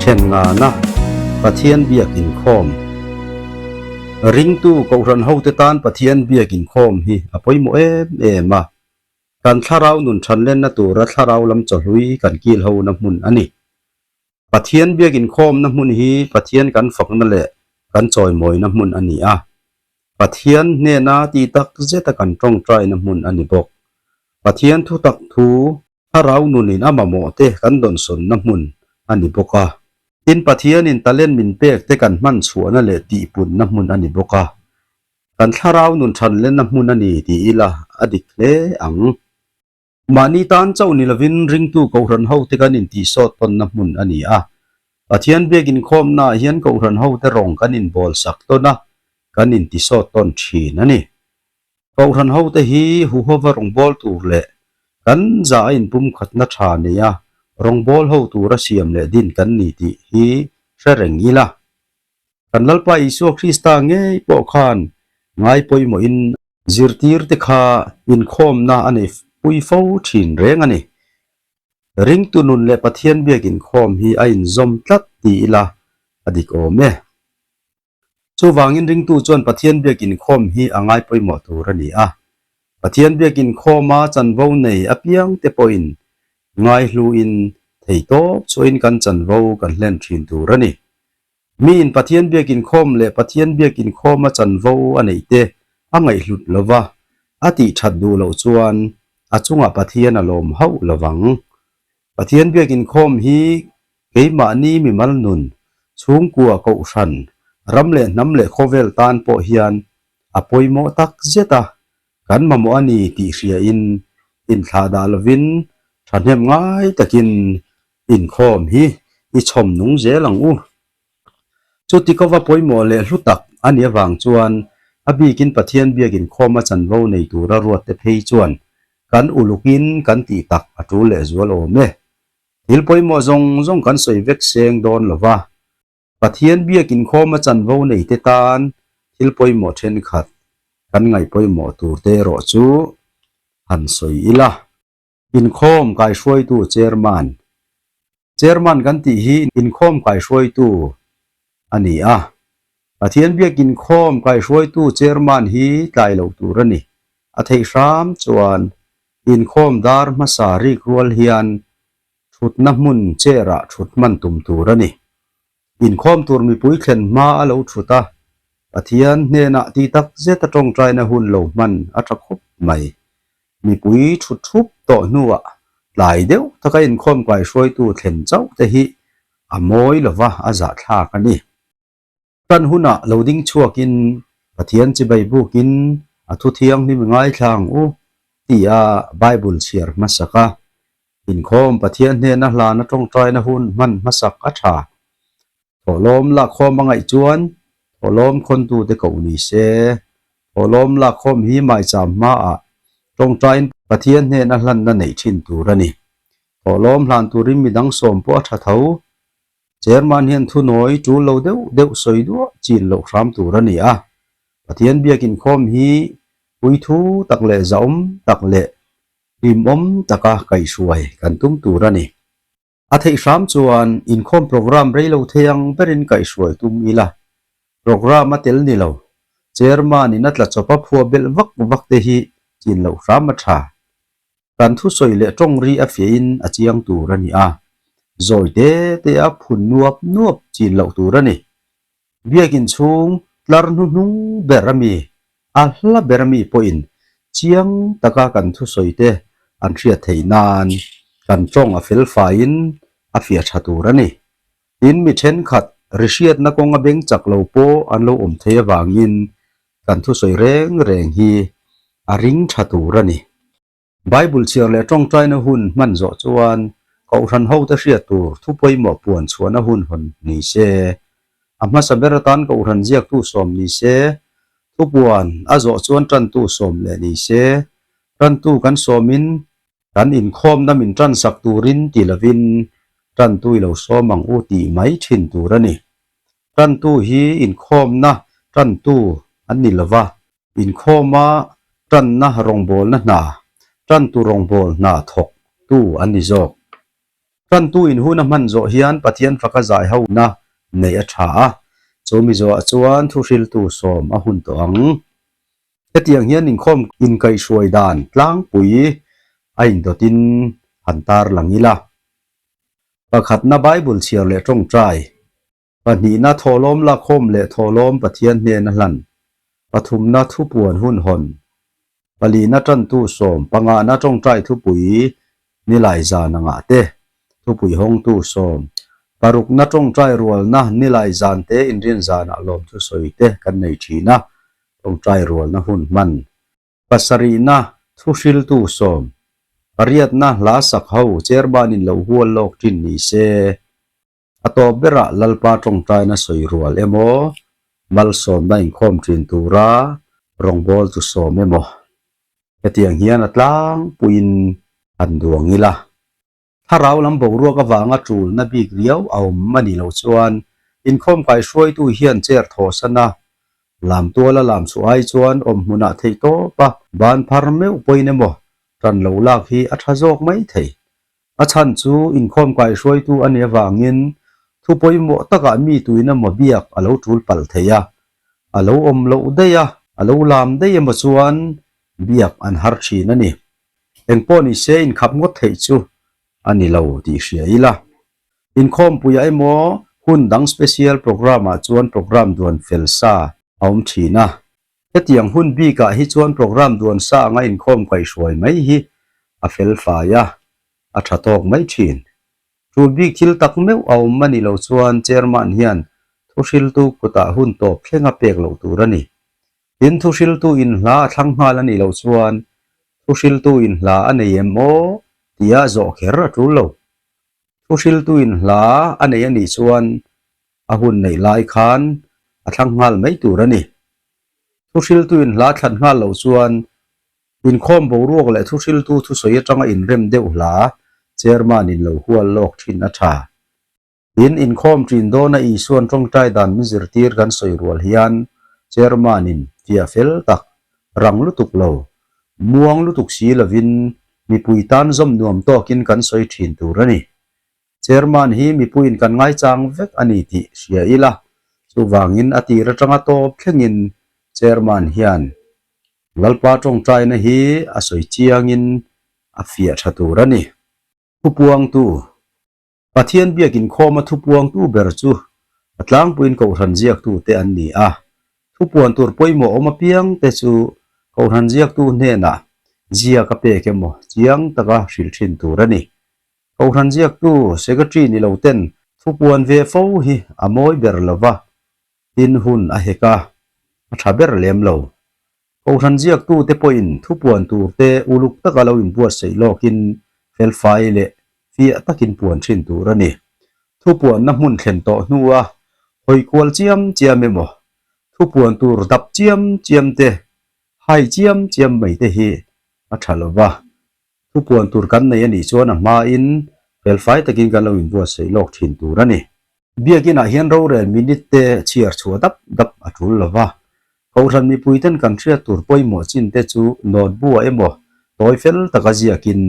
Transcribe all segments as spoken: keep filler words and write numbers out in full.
Thlen ngana, Pathian biak inkhawm. Ringtu kohran hote tan Pathian biak inkhawm hi a poimaw em em a. Kan thlarau nun ṭhanlenna tura thlarau lam chawhlui kan kil hona hmun a nih. Pathian biak inkhawmna hmun hi Pathian kan fakna le kan chawimawina hmun a ni a. Pathian hnena ti tak zeta kan ṭawngṭaina hmun a ni bawk. Pathian thutak thu thlarau nunin a mamawh te kan dawnsawnna hmun a ni bawk a. Tin, Pathianin talent min pek te kan hman chhuahna le tihpunna hmun a ni bawk a. Kan thlarau nun ṭhanlenna hmun a ni ti ila a dik hle ang. Mahni tan chauh ni lovin ringtu kohran hote kan intisawt tawnna hmun a ni a. Pathian biak inkhawmna hian kohran hote rawng kan inbawlsak tawn a, kan intisawt tawn ṭhin a ni. Kohran hote hi huhova rawngbawl tur leh kan zaa inpumkhatna ṭha neia rawngbawl ho tura siam leh din kan ni tih hi hre reng ila. Kan Lalpa Isua Krista ngei pawh khan ngai pawimawhin zirtirte kha inkhawmna a nei pui fo ṭhin reng a ni. Ringtu nun leh Pathian biak inkhawm hi a inzawm tlat ti ila a dik awm e. Chuvangin ringtu chuan Pathian biak inkhawm hi a ngai pawimawh tur a ni a. Pathian biak inkhawma chanvo nei apiang te pawhin ngai hluin thei tawp chuain kan chanvo kan hlen ṭhin tur a ni. Miin Pathian biak inkhawm leh Pathian biak inkhawma chanvo a neih te a ngaihhlut lova a tih ṭhat duh loh chuan a chungah Pathian a lawm hauh lovang. Pathian biak inkhawm hi keimahni mimal nun, chhungkua, kohhran, ram leh hnam leh khawvel tan pawh hian a pawimawh tak zet a, kan mamawh a ni tih hriain inthlahdah lovin ṭhahnem ngai takin inkhawm hi i chhawm nung zel ang u. Chuti kova pawimawh leh hlu tak a nih avang chuan a bikin Pathian biak inkhawma chanvo nei tura ruat te phei chuan kan ulukin kan tih tak a tul leh zual awm e. Thil pawimawh zawng zawng kan sawi vek seng dawn lova. Pathian biak inkhawma chanvo nei te tan thil pawimawh ṭhenkhat kan ngaih pawimawh tur te erawh chu han sawi ila. Inkhawm kaihruaitu chairman. Chairman kan tih hi inkhawm kaihruaitu a ni a. Pathian biak inkhawm kaihruaitu chairman hi tlai lo tur a ni. A theih hram chuan inkhawm dar hmasa rik rual hian ṭhutna hmun chair-ah ṭhut hman tum tur a ni. Inkhawm tur mipui thlen hma a lo ṭhut a, Pathian hnena ti tak zeta ṭawngṭaina hun lo hman a ṭha khawp mai. Mipui ṭhut thup tawh hnuah tlai deuh taka inkhawm kaihruaitu thlen chauh te hi a mawi lova a zahthlak a ni. Ṭan hunah lo ding chhuakin Pathian chibai bukin a thu thianghlim ngaithla ang u tia Bible chhiar hmasak a. Inkhawm Pathian hnena hlana ṭawngṭaina hun hman hmasak a ṭha. Thawhlawm lakkhawm a ngaih chuan thawhlawm khawntute koh ni se. Thawhlawm lakkhawm hi maicham hmaah ṭawngṭaiin Pathian hnena hlanna neih ṭhin tur a ni. Thawhlawm hlan turin midang sawm pawh a ṭha tho. Chairman hian thunawi tul lo deuh deuh sawi duah chin loh hram tur a ni a. Pathian biak inkhawm hi pui thu tak leh zahawm tak leh hlimawm taka kaihruai kan tum tur a ni. A theih hram chuan inkhawm program rei lo thei ang berin kaihruai tum ila. Program a tel ni lo. Chairman-in a tla chawpa phuah belh vak vak te hi chin loh hram a ṭha. Kan thusawi leh ṭawng ri a fiain a chiang tur a ni a. Zawi te te a phun nuap nuap chin loh tur a ni. Biak in chhung tlar hnuhnung ber a mi, a hla ber a mi pawhin chiang taka kan thusawi te an hriat theih nan kan ṭawng a fel faiin a fiah ṭha tur a ni. Tin, mi ṭhenkhat ri hriatna kawnga beng chak lo pawh an lo awm thei avangin kan thusawi reng reng hi a ring ṭha tur a ni. Bible chhiar leh ṭawngṭaina hun hman zawh chuan kohhran hote hriat tur thu pawimawh puan chhuahna hun hawn ni se. A hmasa ber atan kohhran ziaktu sawm ni se. Thupuan a zawh chuan ṭantu sawm leh ni se. Ṭantu kan sawmin kan inkhawmna min ṭansak turin ti lovin ṭantu i lo sawm ang u tih mai ṭhin tur a ni. Ṭantu hi inkhawmna ṭantu an ni lova, inkhawma ṭanna rawngbawlna hna, ṭantu rawngbawl hna thawktu an ni zawk. Ṭantu in hun a hman zawh hian Pathian faka zaihona nei a ṭha a. Chu mi zawh chuan thuhriltu sawm a hun tawh ang. Hetiang hian inkhawm inkaihhruai dan tlangpui a indawtin han tarlang ila. Pakhatna Bible chhiar leh ṭawngṭai. Pahnihna thawhlawm lakkhawm leh thawhlawm Pathian hnena hlan. Pathumna thupuan hun hawn. Palina ṭantu sawm. Pangana ṭawngṭai thupui nilai zan angah te. Thupui hawngtu sawm. Parukna ṭawngṭai rualna nilai zan te inrin zana lawm thusawi te kan nei ṭhin a. Ṭawngṭai rualna hun hman. Pasarihna thuhriltu sawm. Pariatna hla sak ho chairman in lo hual lawk ṭhin ni se. A tawp bera Lalpa ṭawngṭaina sawi rual emaw, malsawmna inkhawm ṭhin tura rawngbawltu sawm emaw. Hetiang hian a tlangpuiin han duang ila. Thlarau lam boruak avanga tulna bik riau a awm a ni lo chuan, inkhawm kaihruaitu hian chair thawsana lam tuala lam chhuah ai chuan awm hmuna thei tawpa ban phar meuh pawhin emaw ṭan lo lak hi a ṭha zawk mai thei. A chhan chu inkhawm kaihruaitu a nih avangin, thu pawimawh taka mi tuin emaw biak a lo tul palh thei a, a lo awm loh daih a, a lo lam daih emaw chuan biak an har ṭhin a ni. Engpawh ni se inkhap ngawt theih chu a ni lo tih hria ila. Inkhawmpuia emaw hun dang special program-ah chuan program duan fel sa a awm ṭhin a. Hetiang hun bikah hi chuan program duan sa anga inkhawm kaihhruai mai hi a fel fai a, a ṭha tawk mai ṭhin. Tul bik thil tak meuh a awm a ni lo chuan chairman hian thuhriltu kutah hun tawp thlenga pek loh tur a ni. Tin thuhriltu in hla a thlang nghal a ni lo chuan thuhriltu in hla a nei em aw tia zawh kher a tul lo. Thuhriltu in hla a nei a nih chuan a hun neih lai khan a thlang nghal mai tur a ni. Thuhriltu in hla thlan nghal lo chuan inkhawm boruak leh thuhriltu thusawi aṭanga inrem deuh hla chairman in lo hual lawk ṭhin a ṭha. Tin, inkhawm ṭin dawna Isuan ṭawngṭai dan min zirtir kan sawi rual hian chairman in fiah fel tak, rang lutuk lo, muang lutuk si lovin mipui tan zawm nuam tawkin kan sawi ṭhin tur a ni. Chairman hi mipuiin kan ngaichang vek a ni tih hria ila. Chuvangin a tir aṭanga tawp thlengin chairman hian Lalpa ṭawngṭaina hi a sawi chiangin a fiah ṭha tur a ni. Thupuangtu. Pathian biak inkhawma thupuangtu ber chu a tlangpuiin kohhran ziaktute an ni a. Thupuan tur pawimawh awm apiangte chu kohhran ziaktu hnenah ziak a pek emaw chiang taka hril ṭhin tur a ni. Kohhran ziaktu secretary ni lo ten thupuan ve fo hi a mawi ber lo va, tin hun a hek a, a ṭha ber lem lo. Kohhran ziaktute pawhin thupuan turte uluk taka lo inbuatsaih lawkin felfai leh fiah takin puan ṭhin tur a ni. Thupuanna hmun thlen tawh hnua hawi kual chiam chiam emaw, thupuan tur dap chiam chiam te, hai chiam chiam mai te hi a ṭha lo va. Thupuan tur kan nei a nih chuan a hmain felfai takin kan lo inbuatsaih lawk ṭhin tur a ni. Biakinah hian rorel minute te chhiar chhuah dap dap a tul lo va. Kohhran mipui ten kan hriat tur pawimawh chin te chu nawtbua emaw tawi fel taka ziakin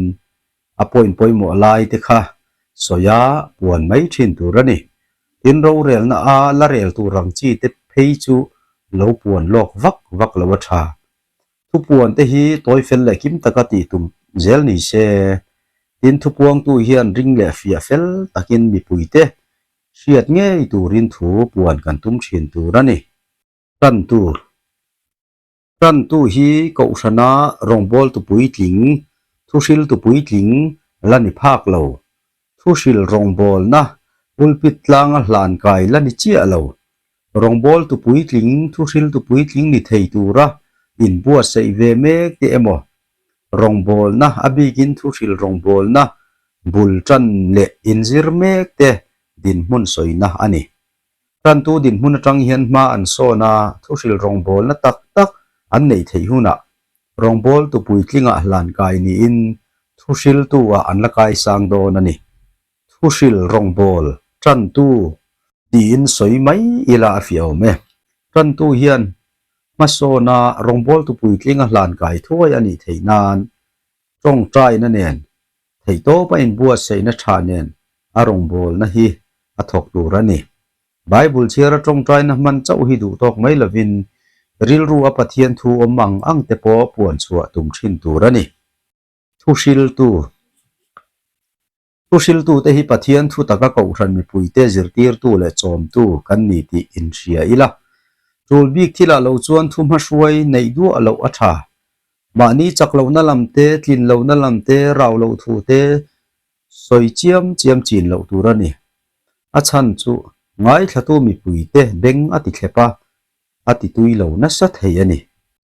a point pawimawh lai te kha sawia puan mai ṭhin tur a ni. Tin, rorelna a la rel tur ang chi te phei chu lo puan lawk vak vak lo a ṭha. Thupuan te hi tawi fel leh kim taka tih tum zel ni se. Tin, thupuangtu hian ring leh fiah fel takin mipui te hriat ngei turin thu puan kan tum ṭhin tur a ni. Ṭantu. Ṭantu hi kohhrana rawngbawltu puitling, thuhriltu puitling la ni phak lo. Thuhril rawngbawlna pulpit tlanga hlan kai la ni chiah lo. Rawngbawltu puitling, thuhriltu puitling ni thei tura inbuatsaih ve mek te emaw, rawngbawlna a bikin thuhril rawngbawlna bul ṭan leh inzir mek te dinhmun sawina a ni. Ṭantu dinhmun aṭang hian hma an sawn a, thuhril rawngbawlna tak tak an neih theih hunah rawngbawltu puitlingah hlan kai niin thuhriltuah an la kai sang dawn a ni. Thuhril rawngbawl ṭantu tiin sawi mai ila a fiah awm e. Ṭantu hian hmasawnah rawngbawltu puitlinga hlan kai thuai a nih theih nan, ṭawngṭaina nen, theihtawpa inbuatsaihna ṭha nen, a rawngbawlna hi a thawk tur a ni. Bible chhiara ṭawngṭaina hman chauh hi duh tawk mai lovin, rilru a Pathian thu awm ang ang te pawh puan chhuah tum ṭhin tur a ni. Thuhriltu. Thuhriltute hi Pathian thu taka kohran mipuite zirtirtu le chawmtu kan ni tih inhria ila. Tul bik thilah lo chuan thu hmahruai neih duah loh a ṭha. Mahni chak lohna lam te, tlin lohna lam te, rau lo thu te, sawi chiam chiam chin loh tur a ni. A chhan chu ngaithlatu mipuite beng a ti thlep a, a ti tui lo nasa thei a ni.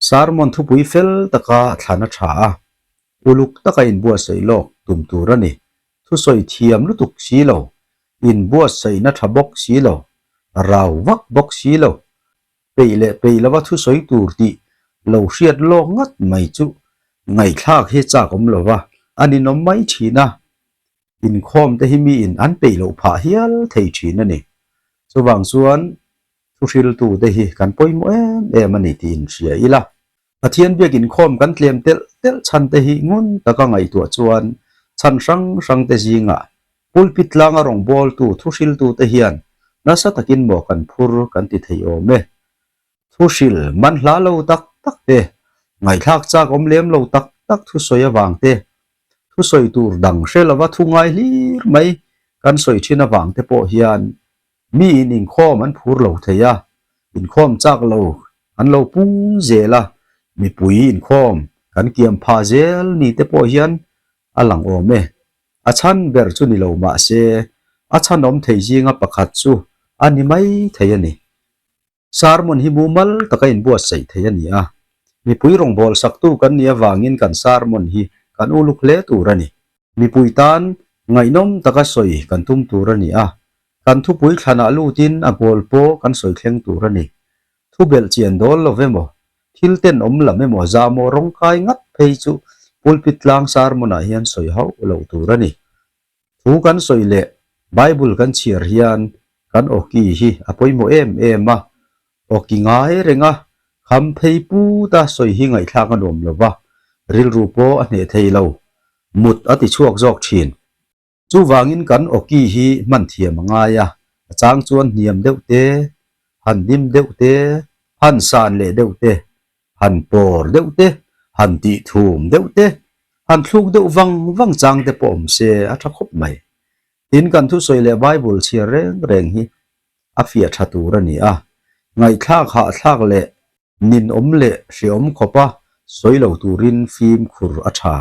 Sermon thupui fel taka thlan a ṭha a, uluk taka inbuatsaih lawk tum tur a ni. Thusawi thiam lutuk si lo, inbuatsaihna ṭha bawk si lo, rau vak bawk si lo, peih leh peih lova thusawi tur tih lo hriat lawk ngat mai chu ngaihthlak hi chak awm lova, a ninawm mai ṭhin a. Inkhawm te hi miin an peih loh phah hial thei ṭhin a ni. Chuvang chuan thuhriltute hi kan pawimawh em em a ni tih inhria ila. Pathian biak inkhawm kan tlem telh telh chhan te hi ngun taka ngaihtuah chuan chhan hrang hrang te zinga pulpit tlanga rawngbawltu thuhriltute hian nasa takin mawh kan phur kan ti thei awm e. Thuhril man hla lo tak tak te, ngaihthlak chak awm lem lo tak tak thusawi avang te, thusawi tur dang hre lova thu ngai hlir mai kan sawi ṭhin avang te pawh hian miin inkhawm an phur lo thei a, inkhawm chak lo an lo pung zel a, mipui inkhawm kan kiam pha zel ni te pawh hian a lang awm e. A chhan ber chu ni lo mah se, a chhan awm thei zinga pakhat chu a ni mai thei a ni. Sermon hi mumal taka inbuatsaih thei a ni a. Mipui rawngbawlsaktu kan nih avangin kan sermon hi kan uluk hle tur a ni. Mipui tan ngaihnawm taka sawi kan tum tur a ni a. Kan thupui thlanah lutin a bawl pawh kan sawi thleng tur a ni. Thu belh chian dawl lo emaw, thil tenawm lam emaw, zamaw rawng kai ngat phei chu pulpit tlang sermon-ah hian sawi hauh lo tur a ni. Thu kan sawi leh Bible kan chhiar hian kan awki hi a pawimawh em em a. Awki ngai reng a, kham phei puta sawi hi ngaihthlak a nuam lo va, rilru pawh a hneh thei lo, mut a ti chhuak zawk ṭhin. Chuvangin kan awki hi hman thiam a ngai a, a chang chuan hniam deuh te, han dim deuh te, han san leh deuh te, han pawr deuh te, han tih thum deuh te, han thluk deuh vang vang chang te pawh awm se a ṭha khawp mai. Tin, kan thusawi leh Bible chhiar reng reng hi a fiah ṭha tur a ni a. Ngaihthlak hahthlak leh ninawm leh hreawm khawpa sawi lo turin fimkhur a ṭha.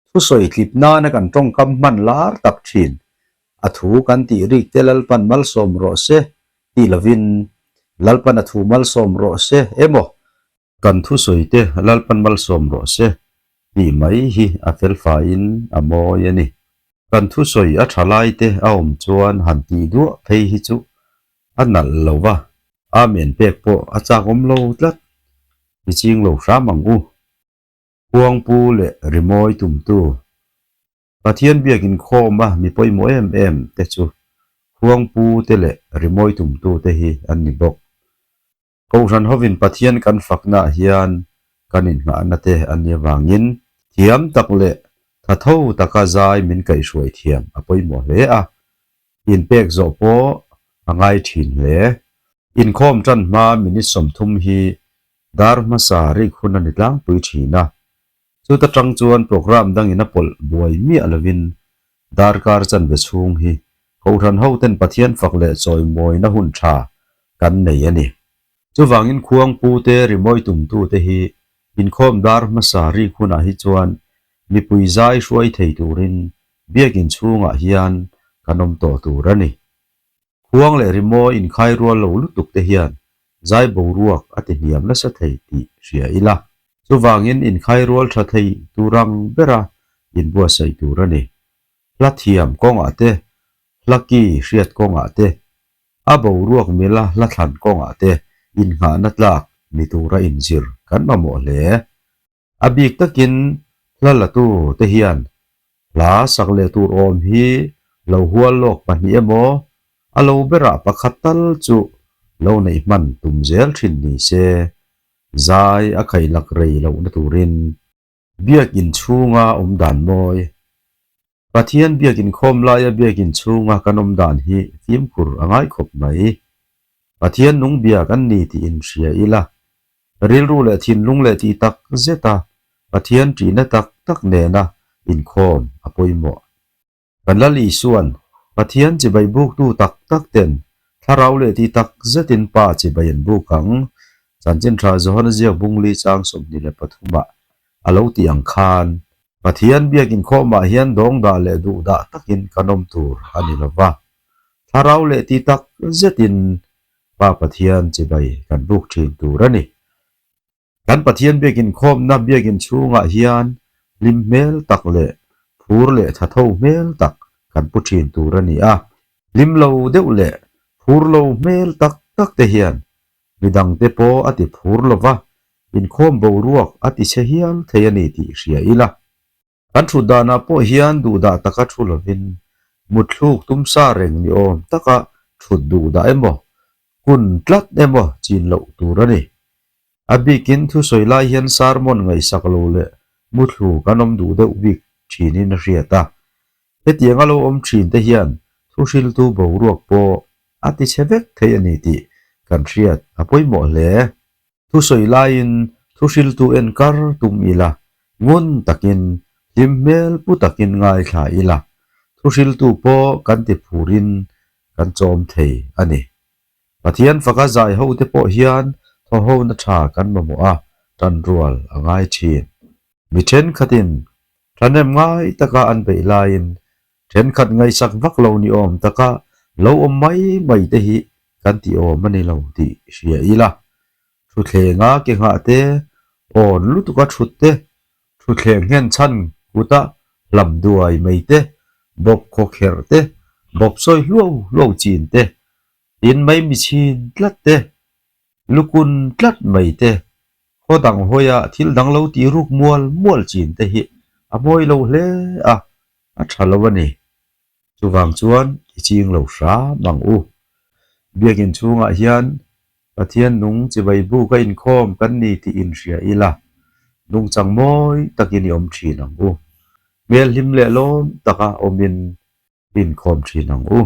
Thusawi tlip nana kan ṭawngkam hman lar tak ṭhin. A thu kan tih rik te Lalpan malsawm rawh se tih lovin, Lalpan a thu malsawm rawh se emaw, kan thusawi te Lalpan malsawm rawh se tih mai hi a felfaiin a mawi a ni. Kan thusawi a ṭha lai te a awm chuan han tih duah phei hi chu a nalh lo va. Amen pek pawh a chak awm lo tlat. Mi ching lo hram ang u. Khuangpu leh rimawi tumtu. Pathian biak inkhawma mi pawimawh em em te chu khuangpu te leh rimawi tumtu te hi an ni bawk. Kohhran hovin Pathian kan fakna hian kan innghahna te an ni avangin thiam tak leh thatho taka zai min kaihhruai thiam a pawimawh hle a. Inpek zawh pawh a ngai ṭhin hle. Inkhawm ṭan hma minute sawmthum hi dar hmasa rik hun a ni tlangpui ṭhin a. Chuta ṭang chuan program dangin a pawlh buai miah lovin, darkar chanve chhung hi kohhran ho ten Pathian fak leh chawimawina hun ṭha kan nei a ni. Chuvangin khuangpu te rimawi tumtu te hi inkhawm dar hmasa rik hunah hi chuan mipui zai hruai thei turin biak in chhungah hian kan awm tawh tur a ni. Khuang leh rimawi inkhai rual lo lutuk te hian zai boruak a ti hniam nasa thei tih hria ila. Chuvangin inkhai rual ṭha thei tur ang bera inbuatsaih tur a ni. Hla thiam kawngah te, hla ki hriat kawngah te, a boruak mila hla thlan kawngah te innghahna tlak ni tura inzir kan mamawh hle. A bik takin hla latu te hian hla sak leh tur awm hi lo hual lawk pahnih emaw, a lo berah pakhat tal chu lo neih hman tum zel ṭhin ni se, zai a khaihlak rei lohna turin biak in chhunga awm dan mawi, Pathian biak inkhawm laia biak in chunga kan awm dan hi fimkhur a ngai khawp mai. Pathian nung biak an ni tiin hria ila. Rilru le thinlung le ti tak zeta Pathian ṭina tak tak nena inkhawm a pawimawh. Kan Lal Isuan, Pathian chibai buktu tak tak ten, thlarau le ti tak zetin Pa chibai an buk ang. Chanchin Ṭha Johana ziak bung li chang sawmhni le pathuma a lo ti ang khan, Pathian biak inkhawma hian dawngdah le duhdah takin kan awm tur a ni lo va. Thlarau le ti tak zetin Pa Pathian chibai kan buk ṭhin tur a ni. Kan Pathian biak inkhawmna biak in chhungah hian hlim hmel tak leh phur leh thatho hmel tak kan pu ṭhin tur a ni a. Hlim lo deuh leh phur lo hmel tak tak te hian midang te pawh a ti phur lo va, inkhawm boruak a ti chhe hial thei a ni tih hria ila. Kan ṭhut dana pawh hian duhdah taka ṭhu lovin, mutthluk tumsa reng ni awm taka ṭhut duhdah emaw, kun tlat emaw chin loh tur a ni. A bikin thusawi lai hian sermon ngaihsak lo leh mutthluk an awm duh deuh bik ṭhinin a hriat a. Hetianga lo awm ṭhin te hian thuhriltu boruak pawh a ti chhe vek thei a ni tih kan hriat a pawimawh hle. Thusawi laiin thuhriltu enkar tum ila, ngun takin, hlim hmel pu takin ngaithla ila, thuhriltu pawh kan ti phurin kan chawm thei a ni. Pathian faka zai ho te pawh hian thawhhona ṭha kan mamawh a, ṭanrual a ngai ṭhin. Mi ṭhenkhatin ṭhahnem ngai taka an beih laiin, ṭhenkhat ngaihsak vak lo ni awm taka lo awm mai mai te hi kan ti awm a ni lo tih hria ila. Ṭhutthleng a ke nghah te, awn lutuka ṭhut te, ṭhutthleng nghen chhan kuta hlam duai mai te, bawp khaw kherh te, bawp sawi hluau hluau chin te, in mai mi chhin tlat te, lukun tlat mai te, khaw dang hawia thil dang lo ti ruk mual mual chin te hi a mawi lo hle a, a ṭha lo a ni. Chuvang chuan i ching lo hram ang u. Biak in chhungah hian Pathian nung chibai buka inkhawm kan ni tih in hria ila, nungchang mawi takin i awm ṭhin ang u. Hmel hlim leh lawm taka awmin inkhawm ṭhin ang u.